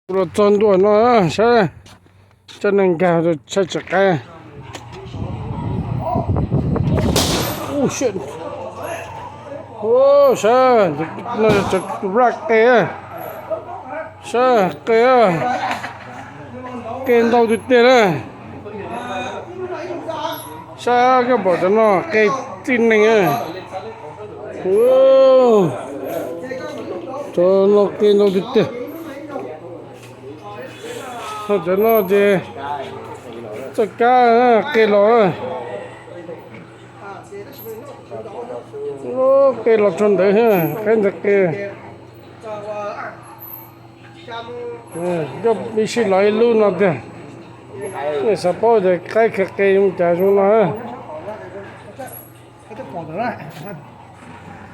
Los txog ntua no, saib, cov neeg nkag saib tsis qaib. Saib, no yog cov raj qe, saib qe, qe ntau tiag tiag na. Saib koj pom cov no qe txij neeg. Cov no qe ntau tiag tiag. Ho cov no ces txoj kab qe los, qe los txog ntawd, qaib ntawd qe. Coj ib sij los ib lub no tiag. Nej xav paub tias qaib khaws qe zoo cas zoo no.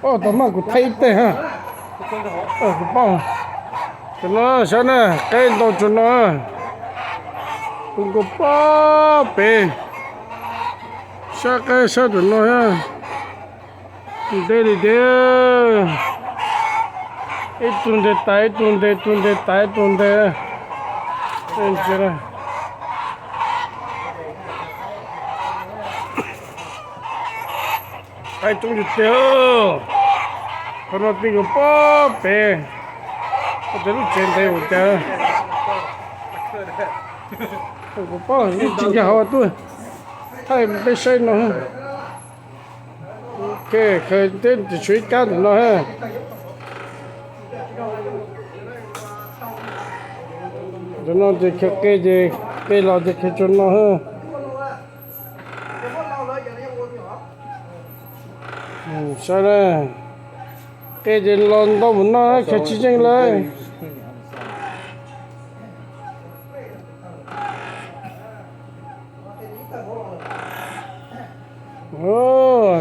Oj, tau maj kuv thaij ib teg ha. Kuv paub. Cov no saib na, qaib ntau tsuas no. Tus nkaus pob pem. Saib qaib saib tus no ha. Ntev li tiag. Ib tug nte tas ib tug, nte tus nte tas ib tug nte. Qaib coob tiag tiag. Qhov no twb yuav pob pem. Ua cas lub tsev ntev ua cas. Kuv paub tsis nkag hauv tuaj. Thaij peb saib no. Ok, khaws teb tis tshuav ib kab ntawm no ha. Tus no ces khaws qe ces qe los ces khaws tsuas no ha. Saib na, qe ces los ntau mus no khaws tsis yeej lawm.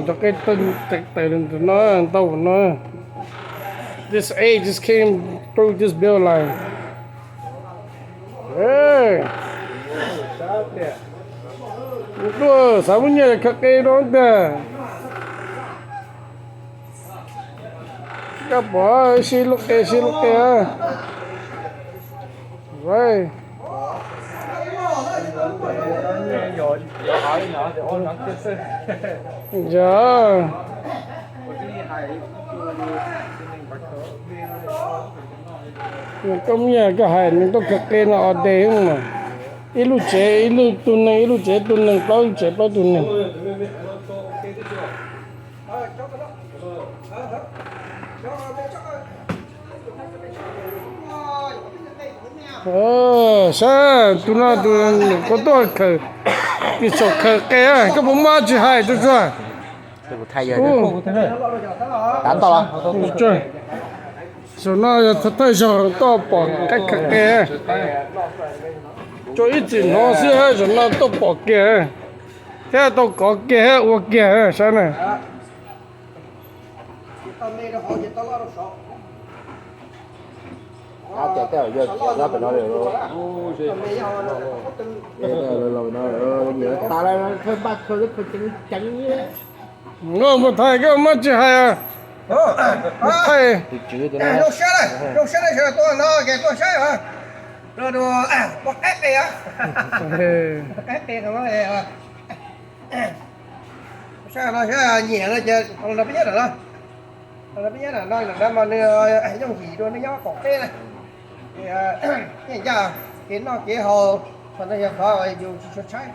Cov qe tawm no ntau no. This eight just came through this build line. Tuaj xav muab nyiaj khaws qe no tiag. Koj pom sib lub qe sib lub qe. Yog. Koj muab nyiaj koj hais nws tuaj khaws qe no all day mas. Ib lub tsev ib lub tug neeg, ib lub tsev ib tug neeg, plaub lub tsev plaub tug neeg. Saib tus no tus koj tuaj khaws, tus saum khaws qe, koj puas muaj tsis hais tsuag tsuag. Saum no yog thawj zaug tuaj pom qaib khaws qe. Tsuas ib txwm hnov xwb, zaum no tuaj pom kiag thiab tau kov kiag ua kiag, saib na. Mus thaij koj muab tsis hais. Thaij. Saib no, saib nyiam no ces los nrog peb nyob ntawm no. Los nrog peb nyob ntawm no, ntawm no mas nws yooj yim dua nej nyob qaum teb na. Nyiaj ncaj, kev noj kev haus, qhov ntawd yog qhov yus tsis tshua tshaib.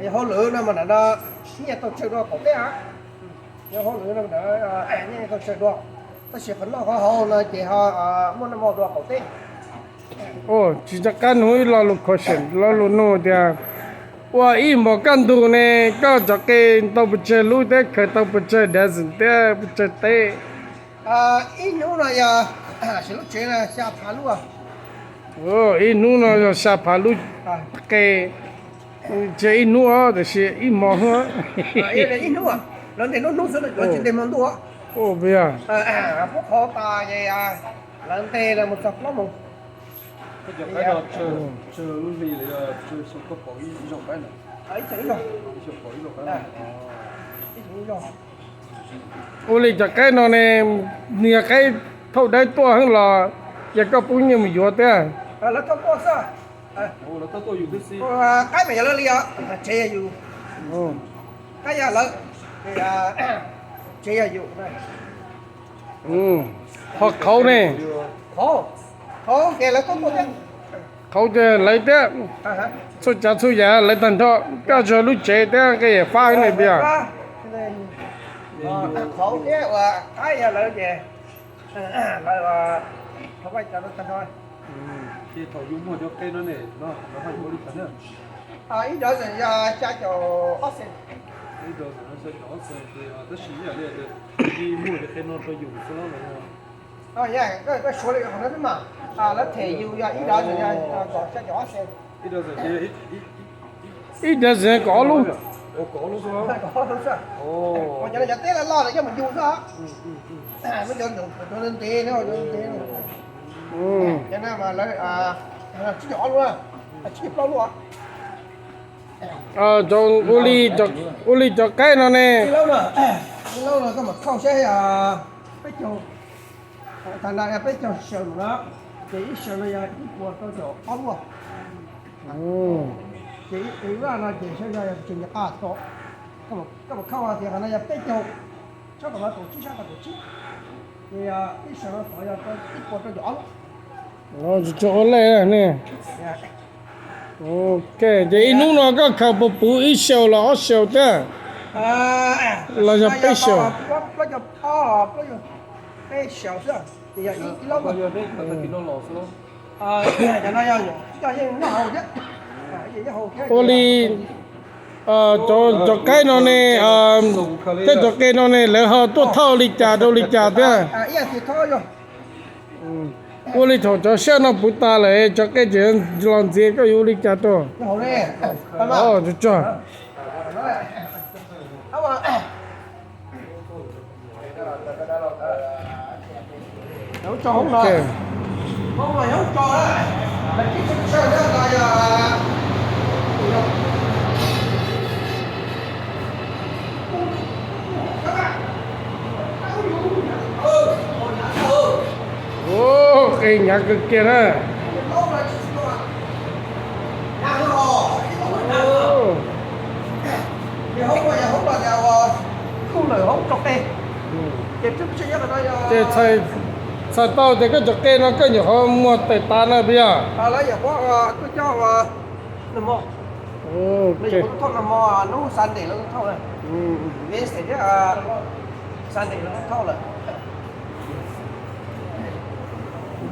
Yog hauj lwm no mas ntawm no nyiaj tau tsawg dua qaum teb a. Yog hauj lwm no ntawm nyiaj tau tsawg dua, tab sis qhov noj qhov haus no ces ho muaj noj muaj dua qaum teb. Tsis nco qab nug ib lo lus question, lo lus nug tias ua ib hmos kaj ntug ne, koj cov qe ntau pes tsawg lub thiab khaws tau pes tsawg dozen thiab pes tsawg teb? Ib hnub no yog, lub tsev no xya phav lub. Ib hnub no yog xya phav lub qe. Tsis ib hnub tiam sis ib hmo. Ib hnub, lawv ntes hnub hnub xwb, lawv tsis ntes hmo ntuj. Pub qhov tas ces lawv ntes mus txog plaub moos. Ua li cov qaib no ne, nws yog qaib thauj dawb tuaj heev los yog koj pub nyiaj mus yuav thiab? Lawv tuaj tuaj xwb. Qaib mas yog lawv li os, tsev yog yus. Qaib yog lawv, tsev yog yus. Ho qhauv ne? Qhauv ces lawv tuaj tuaj thiab. Qhauv ces lawv thiab. Txhua tsav txhua yam lawv tag nrho, koj tsuas lub tsev thiab koj yam fab ne tiag. Qhauv thiab uas qaib yog lawv ces lawv tag nrho. Ces thaum yus muag cov qe no ne, no ua li cas na? Ib dozen yog xya caum ob xees. Ib dozen no xya caum ob xees, tab sis ib yam li tias yus muag cov qe no rau yus xwb los? Koj suav li qhov no xwb mas, lawv them yus yog ib dozen yog xya caum ob xees. Ib dozen kaum ob lub. Kaum ob lub xwb. Cov no cov teb loj loj no coj mus yug xwb. Lub cov ntev ntev no, cov ntev no. Cov no mas lawv tsib caug ob lub, tsib caug plaub lub. Ua li cov qaib no ne? Ib laub no koj mam khauj saib, peb caug, tag nrho yog peb caug saw no, ces ib saw no yog ib puas rau caum ob lub. Ces ib lub no ces saib yog tseem qab tau. Koj mam khauj tias qhov no yog peb caug, sab tom no kaum tsib, sab tom kaum tsib, ces ib saw no tod yog ib puas rau caum ob lub. Tsuas ua lej ne. Ok, ces ib hnub no koj khaws puas puv ib xyoos los ob xyoos thiab? Los yog peb xyoos? Ua li cov qaib no ne, tej cov qe no ne lawv ho tuaj thauj li cas rau li cas thiab? Ua li thaum cov sab no puv tas lawm cov qe tseem los ntxias koj yuav ua li cas rau? Qe hnyav kawg kiag na. Ces txhais tau tias koj cov qe no koj nyuam qhuav muag tawm tas na puas yog?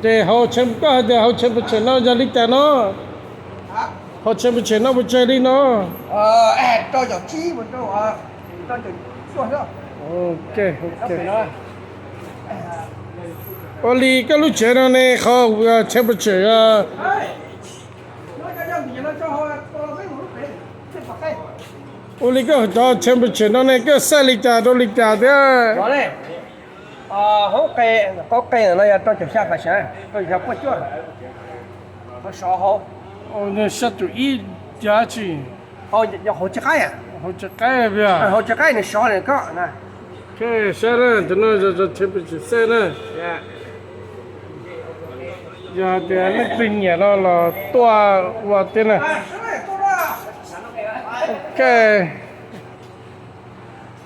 Ces hauv, koj hais tias hauv championship no yog li cas no? Hauv championship no puas tsawg li no? Ua li koj lub tsev no ne qhov championship, ua li koj cov championship no ne koj xaj li cas rau li cas thiab? Hauv qe, qauv qe no yog rau caum xya pam sawv, rau caum xya puas cuaj, qhov sov hauv. Xya caum ib, cas tsis, hauv tsis qaib, hauv tsis qaib, hauv tsis qaib nws sov nws koj. Saib na, cov no yog championship xaj na. Yog hais tias leej twg nyiam no los tuaj ua thiab na. Ok.